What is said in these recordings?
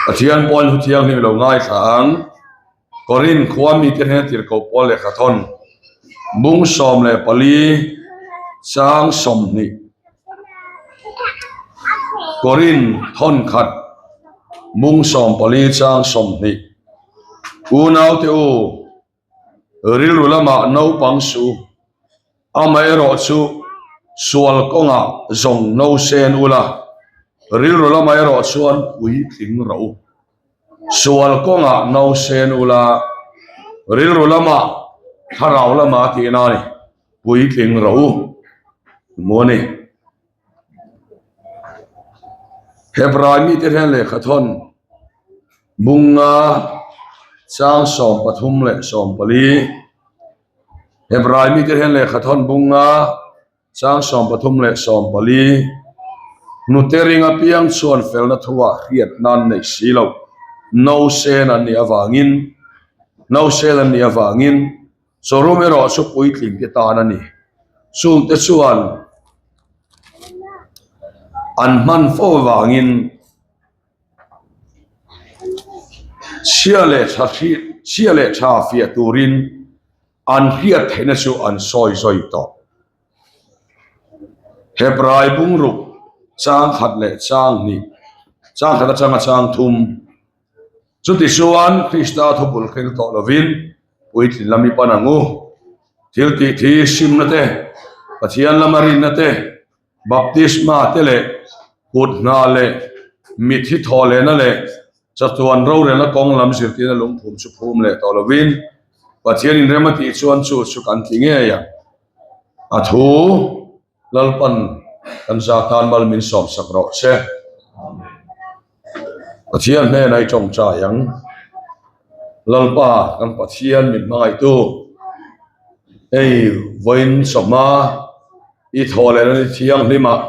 Pathian pawhin thu thianghlim lo ngaithla ang. Korinth khua mite hnena tirhkoh pawl lehkha thawn bung 14 chang 20 Korinth thawn khat bung 14 chang 20 Unaute u Rilru lamah naupang suh, amaherawh chu sual kawngah zawng no sen ula, rilru lamah erawh chuan puitling rawh u. Sual kawngah no sen ula, rilru lamah thlarau lamah tihna a ni, puitling rawh u. Hmu a ni. Hebrai mite hian lehkha thawn bunga chang 13 leh 14 Hebrai mite hian lehkha thawn bunga chang 13 leh 14 Hnute ring apiang chuan felna thuah hriat nan nei si lo no sen an nih avangin no sen an nih avangin Chawrum erawh chu puitling te tan a ni. Chungte chuan an hman fo avangin chhia leh tha chhia leh tha fiah turin an hriat theihna chu an sawi zawi tawh. Hebrai bungruk chang khat leh chang hnih, chang khat atanga chang thum. Chutichuan Krista thupul hril tawh lovin puitlin lam i pan ang u. Thil tih thi simna te, Pathian lama rinna te, baptisma te leh kut hna leh mitthi thawh lehna leh chatuan rorelna kawng lam zirtirna lungphum chu phum leh tawh lovin Pathian inrem a tih chuan chu chu kan ti ngei ang. A thu. Lalpan kan za tan mal min sawm sak rawh se. Pathian hnena i tawngtai ang. Lalpa kan Pathian min hmangaihtu hei vawiin chawhma i thawh leh na ni thianghlim ah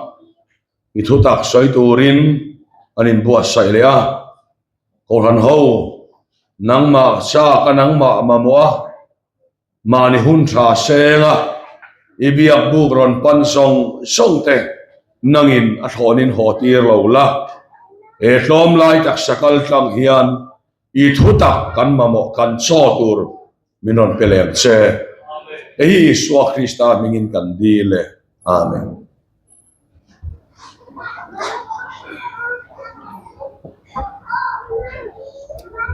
i thutak sawi turin an inbuatsaih leh a. Kohhran ho nangmah chak a nangmah mamawh a. Mahni hun tha seng a, i biak buk rawn pan zawng zawng te nangin a thlawnin haw tir lo la. He tlawm lai taksa kal tlang hian i thu tak kan mamawh kan chaw tur min rawn pe leng che. Hei hi Isua Krista hmingin kan dil e. Amen.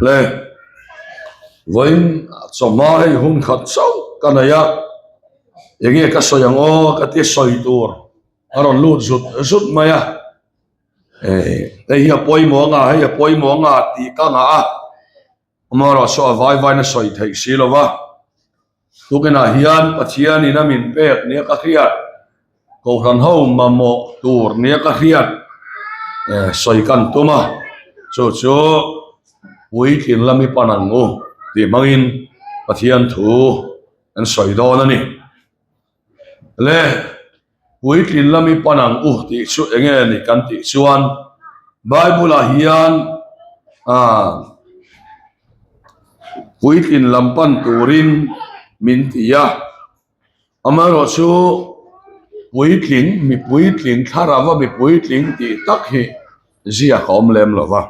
Le vawiin chawhma hei hun khat chauh ka nei a enge ka sawi ang aw ka ti sawi tur a rawn lut zut zut mai a hei hi a pawimawh anga hei a pawimawh anga tih ka ngah a. Amaherawhchu a vai vain a sawi theih si lo va, tukinah hian Pathianin a min pek nia ka hriat, Kohhran ho mamawh tur nia ka hriat sawi kan tum a, chu chu puitlin lam i pan ang u tih hmangin Pathian thu an sawi dawn a ni. Le puitlin lam i pan ang u tih chu eng nge ni kan tih chuan Bible ah hian ah puitlin lam pan turin min ti a amaherawh chu puitling mi puitling thlarau a mi puitling tih tak hi ziak a awm lem lo va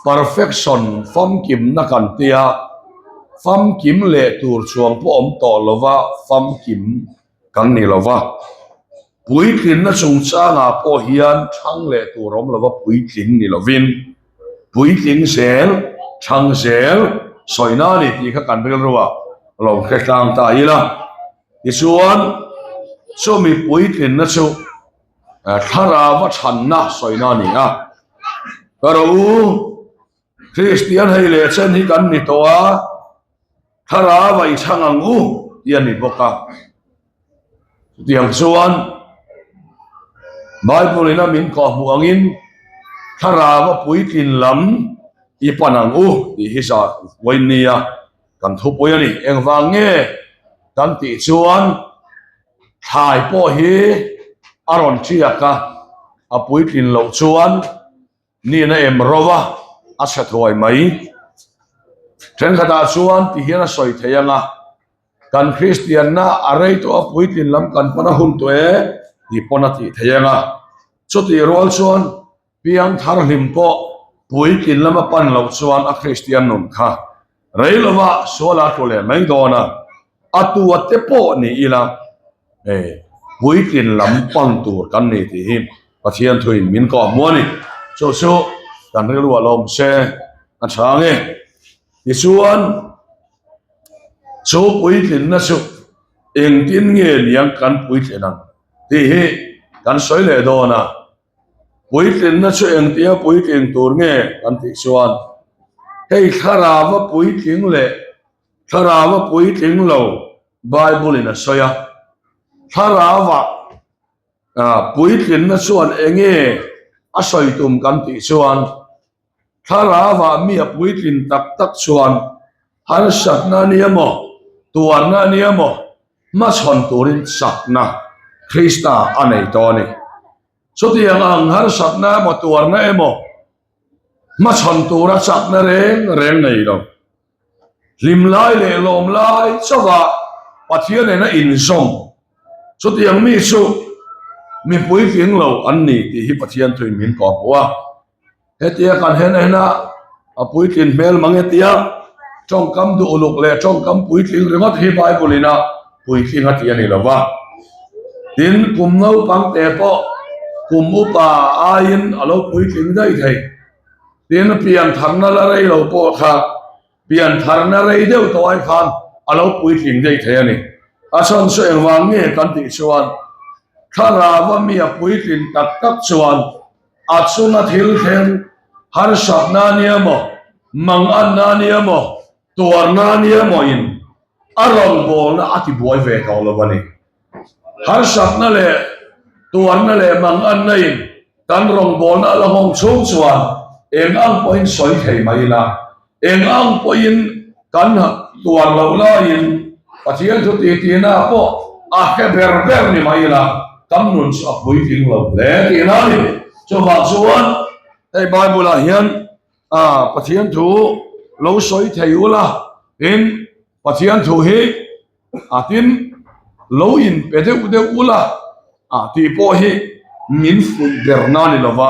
perfection famkimna kan tia famkim leh tur chuang pawh awm tawh lo va famkim kan ni lo va puitlinna chungchangah pawh hian thlang leh tur awm lo va puitling ni lovin puitling zel thlang zel sawina a ni tih kha kan rilru ah lo hre tlang ta ila tichuan chumi puitlinna chu. Thlarau a chhanna sawina a ni a, ka ro u, Kristian hei leh chen hi kan ni tawh a, thlarau a i chhang ang u tih a ni bawk a. Chutiang chuan Bible in a min kawhhmuh angin thlarau a puitlin lam i pan ang u tih hi zah vawiin nia kan thupui a ni. Engvang nge kan tih chuan Thlai pawh hi a rawn ṭiak a, a puitlin loh chuan nihna em ro a, a chhe thuai mai. Ṭhenkhatah chuan ti hian a sawi thei ang a, kan Kristianna a rei tawh a, puitlin lam kan pan a hun tawh e tih pawn a tih thei ang a. Chutih rual chuan. Piangthar hlim pawh puitlin lama pan loh chuan a Kristian nun kha rei lova suala tlu leh mai dawn a, a tua te pawh ni ila puitlin lam pan tur kan ni tih hi Pathian thuin min kawh hmu a ni. Chu chu kan rilru a lawm se a tha ang e. Tichuan chu puitlinna chu engtin nge niang kan puitlin ang tih hi kan sawi leh dawn a. Puitlinna chu engtia puitling tur nge kan tih chuan hei thlarava puitling leh thlarava puitling lo Bible in a sawi a. Thlarava puitlinna chuan enge a sawi tum kan tih chuan thlarava mi a puitlin tak tak chuan harsatna a nia maw, tuarna a nia maw hmachhawn turin chakna Krista a nei tawh a ni. Chutiang ang harsatna emaw tuarna emaw hmachhawn tura chakna reng reng nei lo. Hlim lai leh lawm lai chauha Pathian nena inzawm chutiang mi chu mi puitling lo an ni tih hi Pathian thuin min kawhhmuh a. Hetia kan hen en a, a puitlin hmel mang e tia tawngkam duh uluk leh tawngkam puitling ringawt hi Bible in a puitling a ti a ni lo va. Tin, kum naupang te pawh kum upa aiin a lo puitling daih thei. Tin, piantharna la rei lo pawh kha Piantharna rei deuh tawh ai khan a lo puitling daih thei a ni. A chhan chu engvang nge kan tih chuan thlarava mi a puitlin tak tak chuan a chunga thil thleng harsatna a nia maw, manganna a nia maw, tuarna a nia maw in a rawngbawlna a ti buai ve tawh lo a ni. Harsatna leh tuarna leh manganna in kan rawngbawlna a la nghawng chhung chuan eng ang pawhin sawi thei mai ila, eng ang pawhin kan tuar loh laiin Pathian thu tihtina pawh a hre ber ber ni mai ila, kan nun chu a puitling lo hle tihna a ni. Chuvang chuan hei Bible ah hian Pathian thu lo sawi thei ula, tin Pathian thu hi A tin, lo in pe deuh deuh ula a tih pawh hi min fuih berna a ni lova,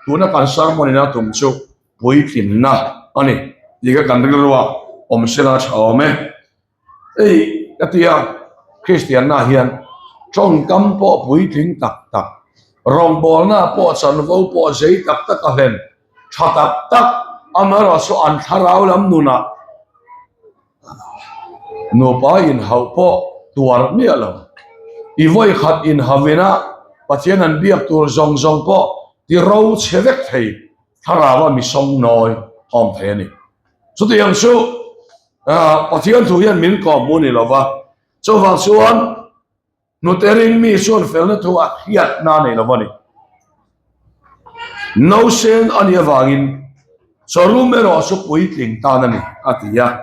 tuna kan sermon ina tum chu puitlinna a ni tih kha kan rilru a awm sela tha awm e. Hei ka ti a, Kristianna hian tawngkam pawh puitling tak tak, rawngbawlna pawh chanvo pawh zei tak tak a hlen tha tak tak, amaherawhchu an thlarau lam nunah, Nupa inhauh pawh tuar miah lo. I vawi khat inhauhin a Pathian an biak tur zawng zawng pawh ti ro chhe vek thei thlarau a mi sawng nawi awm thei a ni. Chutiang chu Pathian thu hian min kawm mu ni lova, chuvang chuan Hnute ring mi chuan felna thu a hriatna a nei lo a ni. Nausen a nih avangin chawrum erawh chu puitling tan a ni, a ti a.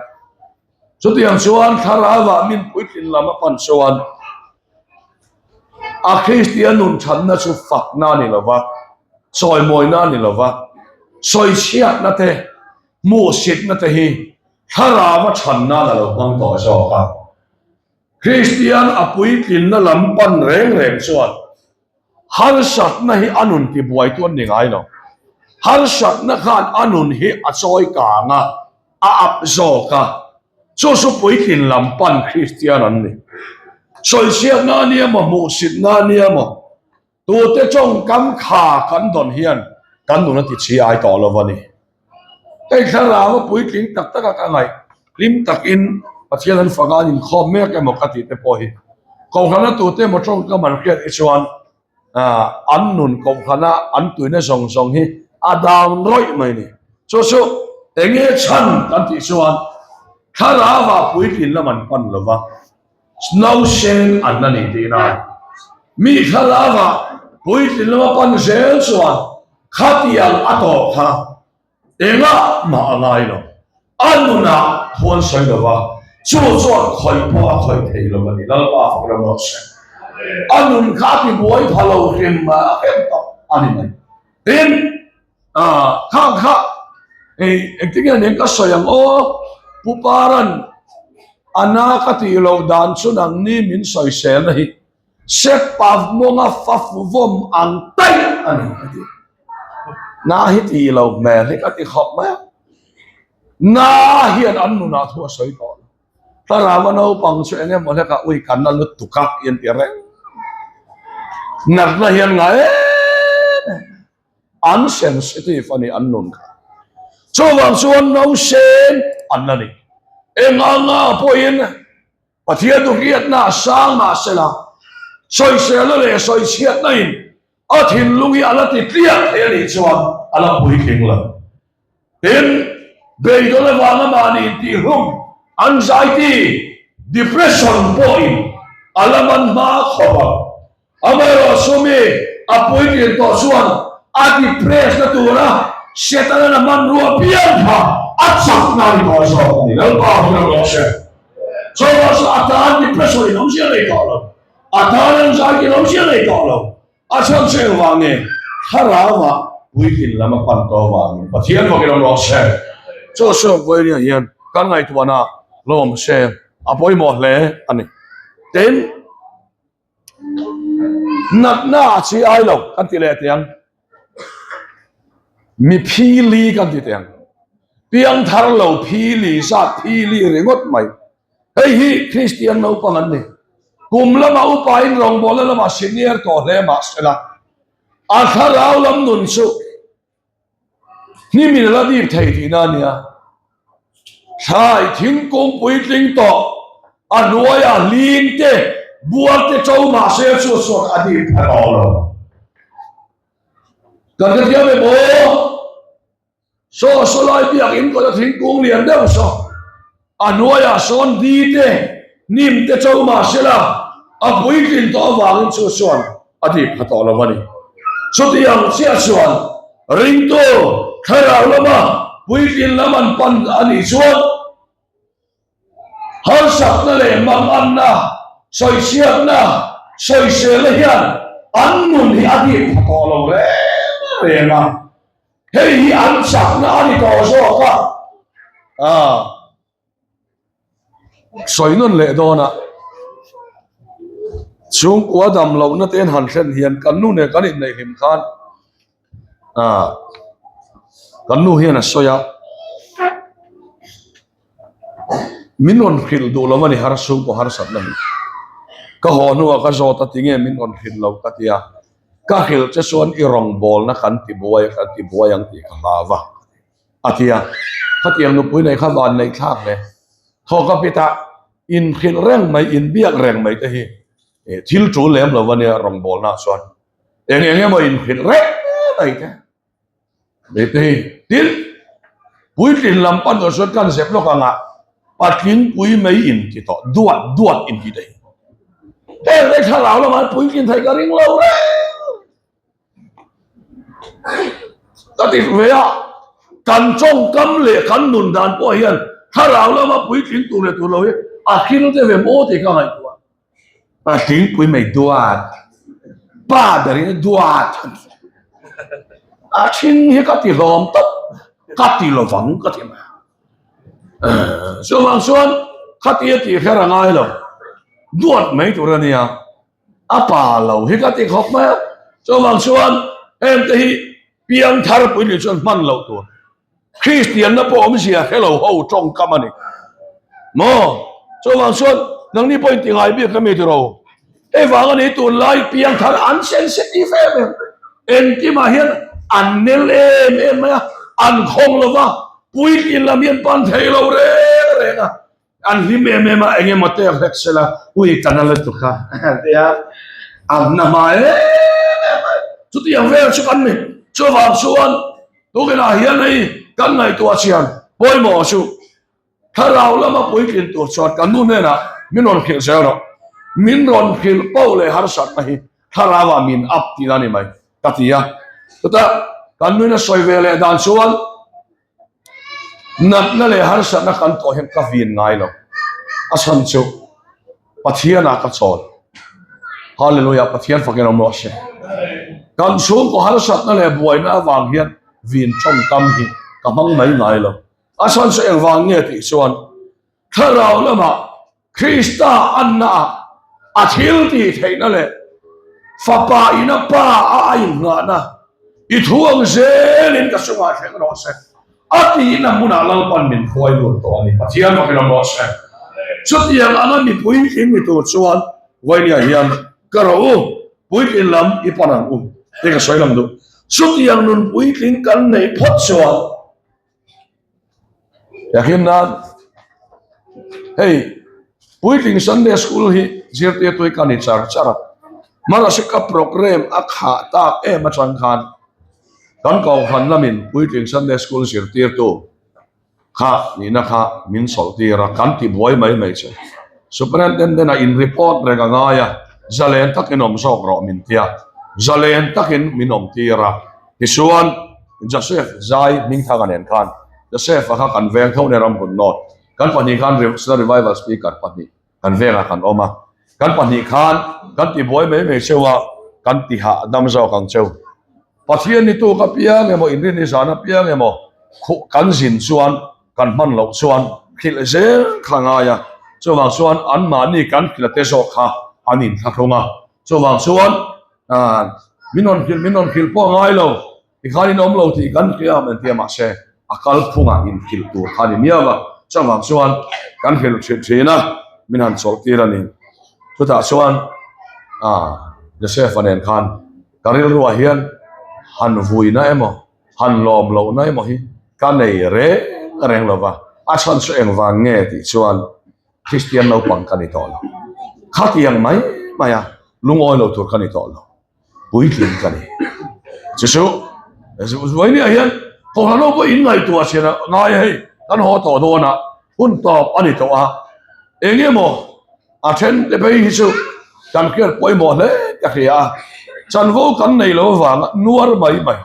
Chutiang chuan thlarauah min puitlin lam a pan chuan a Kristian nun thatna chu fakna a ni lo va, chawimawina a ni lo va, sawichhiatna te, hmuhsitna te hi thlarau a chhan nan a lo hmang tawh zawk a. Kristian a puitlinna lam pan reng reng chuan harsatna hi a nun tibuaitu an ni ngai lo. Harsatna khan a nun hi a chawi kang a, a up zawk a, chu chu puitlin lam pan Kristian an ni. Sawichhiatna a nia maw, hmuhsitna a nia maw, Tute tawngkam kha kan dawn hian kan nun a ti chi ai tawh lo a ni. Hei thlarau a puitling tak tak a ka ngaih hlim takin Pathian an fanga an inkhawm mek emaw ka tih te pawh hi Kohhrana tute emaw tawngkam an hriat hi chuan an nun Kohhrana an tuina zawng zawng hi a down rawih mai a ni. Chu chu enge chhan kan tih chuan thlarau ah puitlin lam an pan lo va. Nausen an la ni tih nan mi thlalak ah puitlin lama pan zel chuan khatiang a tawh kha engah mah a ngai lo. A nunah thu an sawi lo va, chu chuan khawih pawh a khawih thei lo a ni. Lalpa fak ram rawh se. A nun kha a tibuai pha lo hrim hrem tak a ni mai. Tin, Kha kha hei engtin nge nen ka sawi ang aw Pu Paran a na ka tih loh dan chu nangni min sawiselna hi Sepav mawnga fafu vawm ang taih a ni a ti. Na hi ti lo hmel hi ka ti khawp mai a. Na hian an nunah thu a sawi tawh lo. Thlarau a naupang chu eng emaw hlekah ui kan la lutuk a i an ti reng. Natna hian ngai em em an sensitive a ni an nun kha. Chuvang chuan nausen an la ni. Eng anga pawhin Pathian chu hriatna a sang mahsela sawiselna leh sawichhiatna in a thinlung hi a la ti tliak thei a nih chuan a la puitling lo. Tin, beidawn avanga mahni intihhlum, anxiety, depression pawhin a la man hma khawp ang. Amaherawh chu mi a puitlin tawh chuan a depress na tura Setanan a hmanrua piang kha a chakna a ni tawh zawk a ni. Lalpa hun a rawh se. Chuvang chu a tan depression in awmzia nei tawh lo. A tan anxiety in awmzia nei tawh lo. A chhan chu engvang nge? Thlarau ah puitlin lam a pan tawh avangin Pathian bawkin awm rawh se. Chu chu vawiin hian kan ngaihtuahna lawm se a pawimawh hle a ni. Tin. Natna a chi ai lo kan ti leh teh ang. Mi phili kan ti teh ang. Piangthar lo phili zat phili ringawt mai. Hei hi Kristian naupang an ni. Kum lama upain rawngbawlna lamah senior tawh hle mahsela a thlarau lam nun chu Hnimin a la dip thei tihna a nia. Thlai thingkung puitling tawh a hnuaiah hling te, buar te to mahse a chu chuan a dip pha tawh lo. Kan hrethiam em aw? Saw saw lai biakinn kawta thingkung lian deuh saw A hnuaiah sawn di te, hnim te cho mah sela, a puitlin tawh avangin chu chuan a ti pha tawh lo a ni. Chutiang chiah chuan ringtu thlarau lama puitlin lam an pan a nih chuan harsatna leh manganna, sawichhiatna, sawiselna hian an nun hi a ti pha tawh lo reng reng a. Hei hi an chakna a ni tawh zawk a, ah sawi nawn leh dawn a, chhungkua dam lohna te an han thlen hian kan nu nen kan inneih hlim khan ah kan nu hian a sawi a, min rawn hrilh duh lo a ni har chhungkaw harsatna hi, ka haw hnuah ka zawt a tinge min rawn hrilh lo ka ti a. Ka hrilh che chuan i rawngbawlna kan ti buai kan ti buai ang tih ka hlau a, a ti a. Khatiang nupui nei kha van neih thlak hle. Thawk a pitah inhrilh reng mai, inbiak reng mai te hi thil tul lem lo a nia rawngbawlnaah chuan. Eng eng emaw inhrilh reng mai te. Mipui tin puitlin lam pan tawh chuan kan zep lawk anga patling pui mai in ti tawh duat duat in ti daih. Heng te thlarau lamah puitlin thei ka ring lo reng. Ka ti ve a, kan tawngkam leh kan nun dan pawh hian thlarau lama puitling tur leh tur lo hi a thil te ve maw tih ka ngaihtuah. Patling pui mai duat, pa ber in duat a thin hi ka ti hlawm tawp, ka ti lovang ka ti mai a. Chuvang chuan khati a tih kher a ngai lo, duat mai tur a nia, a pa lo hi ka ti khawp mai a. Chuvang chuan heng te hi piangthar pui ni chuan hman loh tur. Kristianna pawh awmzia hre lo ho tawngkam a ni maw? Chuvang chuan nangni pawhin ti ngai bik a mi tiro. Hei vang a ni tunlai piangthar an sensitive em em. Engkimah hian an nel em em mai a, an khawng lo va, puitlin lam hi an pan thei lo reng reng a. An hlim em em a, eng emaw te a hlek sela, ui ka na lutuk a tia an na hma em em mai. Chutiang vel chu kan ni. Chuvang chuan tukinah hian hei kan ngaihtuah chian pawimawh chu thlarau lama puitlin tur chuan kan nu hnenah min rawn hrilh zel rawh. Min rawn hrilh poh leh harsatna hi thlarauah min up tihna a ni mai ka ti a. Chutah kan nuin a sawi ve leh dan chuan Natna leh harsatna kan tawh hian ka vin ngai lo. A chhan chu Pathianah ka chawl. Hallelujah, Pathian fakin awm rawh se. Kan chhungkaw harsatna leh buaina avang hian vin tawngkam hi ka hmang mai ngai lo. A chhan chu engvang nge tih chuan Thlarau lamah Krista annaah a thil tih theihna leh Fapa in a Pa a a inngahna. I thu ang zelin ka chungah thleng rawh se. A tihna hmunah Lalpan min hruai lut tawh a ni. Pathian fakin awm rawh se. Chutiang anga mi puitling ni tur chuan Vawinia hian ka rawh u, puitlin lam i pan ang u tih ka sawi lang duh. Chutiang nun puitling kan neih phawt chuan Yakin nan hei puitling Sunday school hi zirtirtu hi ka ni char char a, mahse ka program a khah tak em atang khan kan kohhran lamin puitling Sunday school zirtirtu kha nihna kha min chawlh tir a, kan ti buai mai mai che. Superintendent a in report reng a ngai a, zalen takin awm zawk rawh min tia, zalen takin min awm tir a, tichuan Joseph Zai Hmingthanga nen khan Joseph-a kha kan veng tho nia Ramhun North kan pahnih khan Sna Revival Speaker pahnih kan vengah kan awm a, kan pahnih khan kan ti buai mai mai cheu a, kan ti hah dam zawk ang cheu. Pathian ni tuk apiang emaw inrin ni zan apiang emaw khuh kan zin chuan kan hman loh chuan hrilh zel kha ngai a, chuvang chuan anmahni kan hrilh te zawk kha an inthlahrung a, chuvang chuan min rawn hrilh min rawn hrilh pawh a ngai lo, tikhan in awm lo tih kan hria awm entir mahse a kalphungah inhrilh tur kha a ni miau a, chuvang chuan kan hrilh thin thin a, min han chawlh tir a ni. Chutah chuan Joseph-a nen khan ka rilruah hian han vuina emaw han lawm lohna emaw hi ka nei reng reng lo va, a chhan chu engvang nge tih chuan Kristian naupang ka ni tawh lo. Khatiang mai mai a lungawi lo tur ka ni tawh lo, puitling ka ni. Chu chu Vawinia hian Kohhran ho pawh in ngaihtuah chhian a ngai a hei, kan haw tawh dawn a, hun tawp a ni tawh a, eng emaw a then te phei hi chu kan hriat pawimawh hle ka hria a, chanvo kan nei lo avanga nuar mai mai.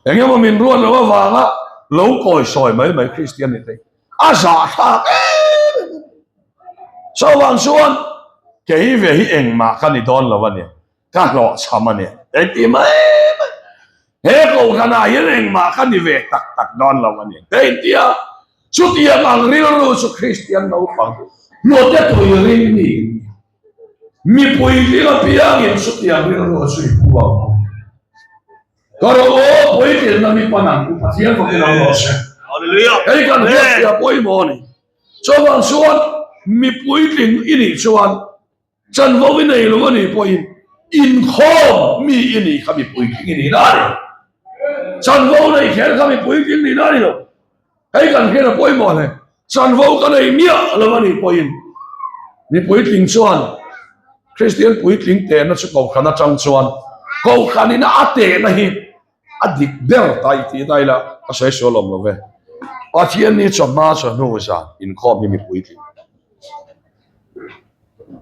Eng emaw min ruat loh avanga lo kawi sawi mai mai Kristian ni thei a zahthlak em em a ni. Chuvang chuan kei ve hi engmah ka ni dawn lo a ni, ka hlawhchham a ni engti mai mai. He kohhranah hian engmah ka ni ve tak tak dawn lo a ni engtia chutiang ang rilru chu Kristian naupang hnute tui ring mi in ni. Mipui tling apiangin chutiang rilru a chhui pu ang u. Ka rawh aw, puitlin na mi pan ang u, Pathian fakin ang rawh se. Hei kan hriatfiah pawimawh a ni. Chuvang chuan mipui tling i nih chuan chanvo i nei lo a nih pawhin inkhawm mi i nih kha mipui tling i nihna a ni. Chanvo nei kher kha mipui tling nihna a ni lo. Hei kan hriat a pawimawh hle. Chanvo ka nei miah lo a nih pawhin mi puitling chuan Kristian puitling tehna chu Kohhran atang chuan Kohhranin a tehna hi a dik ber ta i tih daih la ka sawi sual awm lo ve. Pathian ni chawhma chawhnu zan inkhawm hi mi puitling.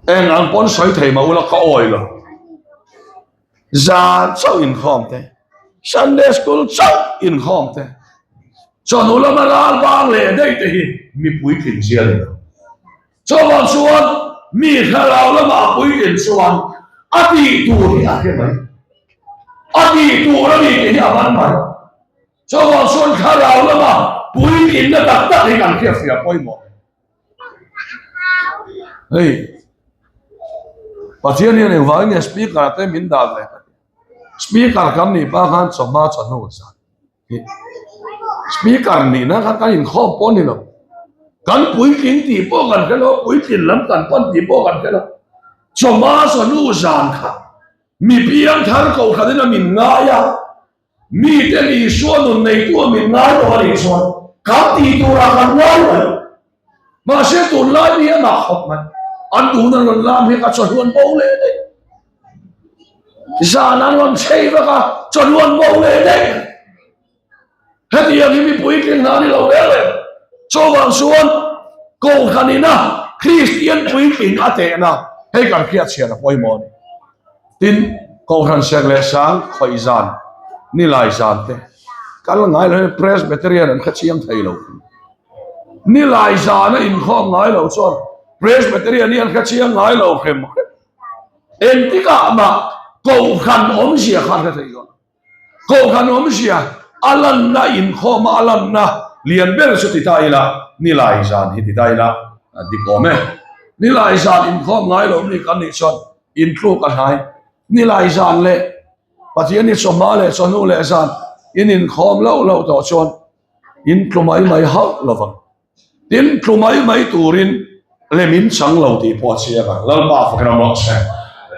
Eng ang pawn sawi thei mah ula ka awi lo. Zan chauh inkhawm te, Sunday school chauh inkhawm te, chawhnu lama ral bang leh daih te hi mipui tlin zia ni lo. Chuvang chuan mi thlarau lama a puitlin chuan a tih tur hi a hre mai. A tih tur a ni tih hi a man mai. Chuvang chuan thlarau lama puitlinna tak tak hi kan hriatfiah pawimawh. Hei Pathian hian engvangin nge speaker ah te min dah ve ka ti. Speaker kan nih pa khan chawhma chawhnu zan hi speaker nihna khan kan inkhawm pawh a ni lo. Kan puitling tih pawh kan hre lo, puitlin lam kan pan tih pawh kan hre lo. Chawhma chawhnu zan kha mi piangthar kohhran in a min ngai a. Mite Isua nun neitu a min ngai lo a nih chuan kan tih turah kan ngai mai. Mahse tunlai mi hi a mak khawp mai. An duhna rawn lam hi ka chawhnu an bo leh daih. Zan an rawn chei vek a, chawhnu an bo leh daih. Hetiang hi mi puitling hna a ni lo reng reng. Chuvang chuan Kohhran ina Kristian puitling a tehna hei kan hriatchhian a pawimawh a ni. Tin, Kohhran Sek leh Sang khawih zan, Nilai zan te kal ngai lo hian Presbyterian an kha chiang thei lo. Nilai zana inkhawm ngai lo chuan Presbyterian hi an kha chiang ngai lo hrem hrem. Engtikah mah Kohhran awmzia kha an hre thei lo. Kohhran awmzia a lanna inkhawma a lanna lian ber chu ti ta ila, Nilai zan hi ti ta ila a dik awm e. Nilai zan inkhawm ngai lo mi kan nih chuan intluk a hnai. Nilai zan leh Pathian hi chawhma leh chawhnu leh zan in inkhawm loh loh tawh chuan in tlu mai mai hauh lo vang. Tin, tlu mai mai turin lem in chang lo tih pawh a chiang a, Lalpa fakin a mawh che.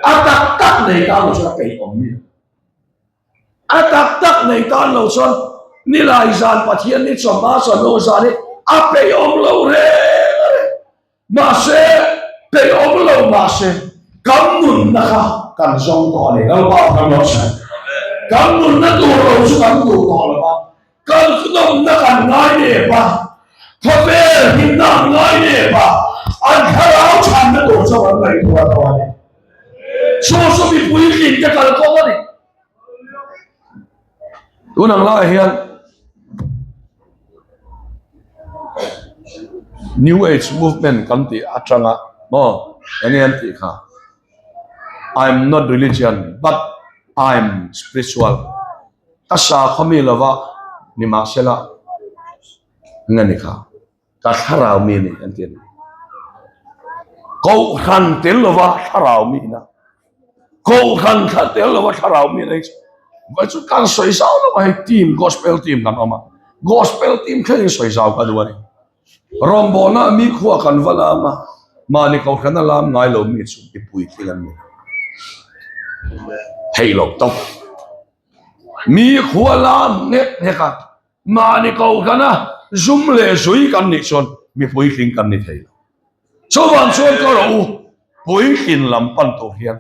A tak tak nei tan lo chuan a peih awm mi. A tak tak nei tan lo chuan nilai zan Pathian ni chawhma chawhnu zan hi a peih awm lo reng a ni. Mahse, peih awm lo mahse, kan nunna kha kan zawng tawh a ni. Lalpa kan lo sawi. Kan nunna tur lo chu kan duh tawh lo va, kan nawmna kan ngai nep a, khawvel himna an ngai nep a, an thlarau chhanna tur chu an ngaihtuah tawh a ni. Chu chu mipui tlingte kalkawng a ni. Tun ang laiah hian New Age movement kan tih atanga maw eng nge an tih kha I'm not religion but I'm spiritual ka sakhaw mi lova nimahsela eng nge ni kha. Ka thlarau mi a ni an ti a ni. Kohhran tel lova thlarau mi ina. Kohhran thla tel lova thlarau mi ina hi chu vai chu kan sawi zau lo a hei team gospel team kan awm a. Gospel team thlengin sawi zau ka duh a ni. Rawngbawlna mi khua kan va lam a, mahni kohhrana lam ngai lo mi chu i puitling an ni. Theih loh tawp. Mi khua lam nghek nghek a. Mahni kohhrana zum leh zui kan nih chuan mi puitling kan ni thei lo. Chuvang chuan ka rawh u, puitlin lam pan tur hian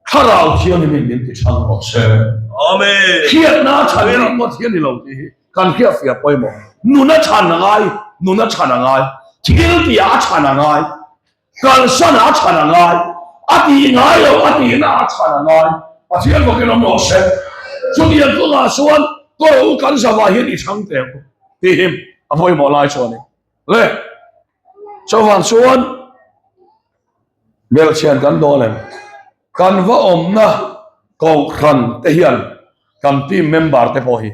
Thlarau Thianghlimin min ti chhang rawh se. Amen. Hriatna a chhan ringawt ngawt hi a ni lo tih hi kan hriatfiah pawimawh. Nun a chhan a ngai, nun a chhan a ngai, thil tihah a chhan a ngai. Kalsan a chhan a ngai, a tih ngai lo a tihna a chhan a ngai. Pathian bawkin awm rawh se. Chutiang kawngah chuan kawr u kan zavah hian i chhang teh ang tih hi a pawimawh lai chu a ni. Le, chuvang chuan belhchian kan dawn em? Kan va awmna kohhran te hian kan team member te pawh hi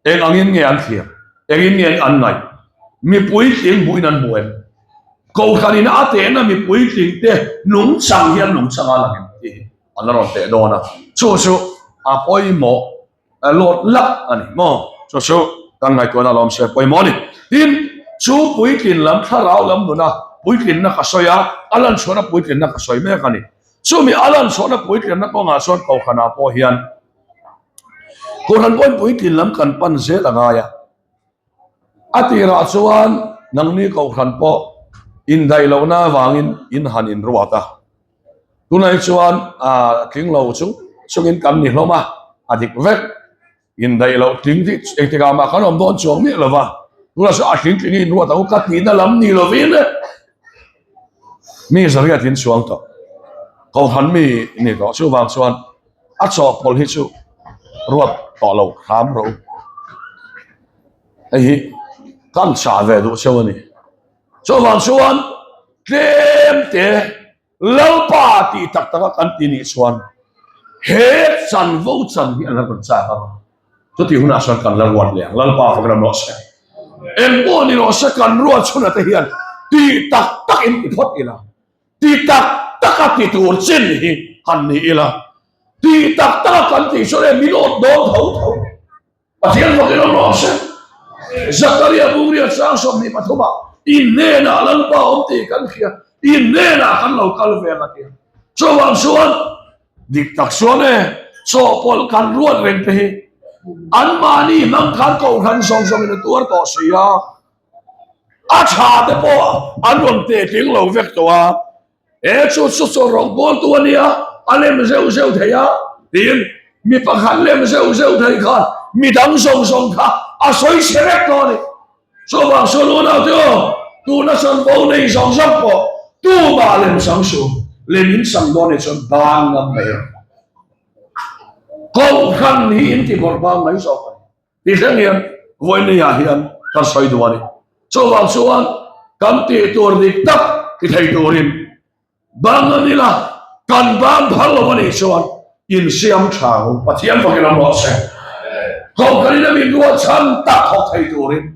Eng angin nge an thlir? Engin nge an ngaih? Mi puitling hmuhin an hmu em? Kohhranin a tehna mi puitlingte nungchang hi an nungchang a lang em tih hi an la rawn teh dawn a. Chu chu a pawimawh lawt lak a ni maw? Chu chu kan ngaihtuahna lawm se pawimawh a ni. Tin, chu puitlin lam thlarau lam nuna puitlinna ka sawi a, a lanchhuahna puitlinna ka sawi mek a ni. Chumi a lanchhuahna puitlinna kawngah chuan kohhranah pawh hian Kohhran pawhin puitlin lam kan pan zel a ngai a, a tirah chuan nangni kohhran pawh indaih lohna avangin in han inruat a, tunah hi chuan a tling lo chung chungin kan ni hlawm a, a dik vek. Indaih loh tling tih engtikah mah kan awm dawn chuang miah lova, tunah chuan a tling tling in ruat ang u ka tihna lam ni lovin mi zariat in chuang tawh, kohhran mi ni tawh chuvang chuan a chawhpawlh hi chu ruat tawh lo hram rawh u. Hei hi kan chah ve duh cheu a ni. Chuvang chuan tlem te Lalpa tih tak taka kan ti nih chuan he chanvo chan hi an la rawn chak ang. Chutih hunah chuan kan la ruat leh ang. Lalpa fak ram rawh se. Eng pawh ni rawh se kan ruat chhunah te hian tih tak tak in ti phawt ila. Ti tak taka ti tur chin hi han ni ila. Ti tak taka kan tih chuan e min awt dawn tho tho. Pathian fakin awm rawh se. Zakaria Bungria chang 23 ah in hnenah Lalpa awm tih kan hria, in hnenah kan lo kal ve ang a ti a. Chuvang chuan dik tak chuan e, chawhpawlh kan ruat reng te hi anmahni hmang khan kohhran zawng zawngin a tuar tawh si a, a tha te pawh an rawn teh tling lo vek tawh a. He chu chu chu rawngbawltu a nia, a lem zeuh zeuh thei a, tiin mi pakhat lem zeuh zeuh thei khan mi dang zawng zawng kha a sawi chhe vek tawh a ni. Chuvang chuan unaute aw, tuna chanvo nei zawng zawng pawh tumah lem chang suh, lem in chang dawn nih chuan bang ngam mai rawh. Kohhran hi in ti bawrh bang mai zawk a ni. Ti thleng hian vawinia hian kan sawi duh a ni. Chuvang chuan kan tih tur dik tak ti thei turin bang a ni la, kan bang phal lo a nih chuan insiam tha ang u. Pathian fakin awm rawh se. Kohhranin a min ruahchhan tak thawk thei turin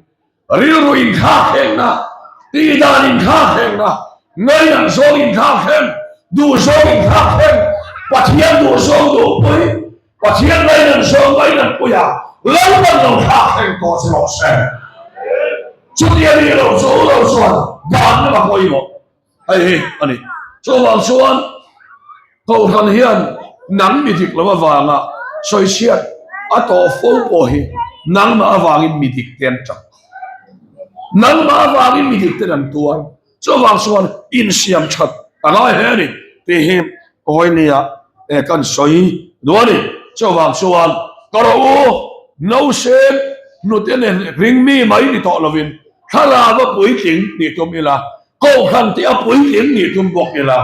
Rilru inthlak hengna, tihdan inthlak hengna, ngainat zawng inthlak heng, duh zawng inthlak heng. Pathian duhzawng duhpui, Pathian ngaihdan zawng ngaihdan puia Lalpan lo thlak thleng tawh che rawh se. Chutia nih loh chu lo chuan dan lam a pawimawh. Hei hi a ni. Chuvang chuan Kohhran hian nang mi dik lo avanga sawichhiat a tawh fo pawh hi nangmah avangin mi dik te an tap. Nangmah avangin mi dik ten an tuar. Chuvang chuan insiam that a ngai hle a ni tih hi vawinia kan sawi duh a ni. Chuvang chuan ka rawh u, nausên hnute nen ring mi mai ni tawh lovin thlalava puitling nih tum ila, kohhran tih a puitling nih tum bawk ila,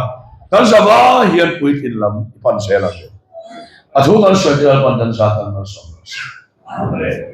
kan zava hian puitlin lam i pan zel ang. A thu kan sawi te Lalpan kan zat ang malsawm rawh se. Amen.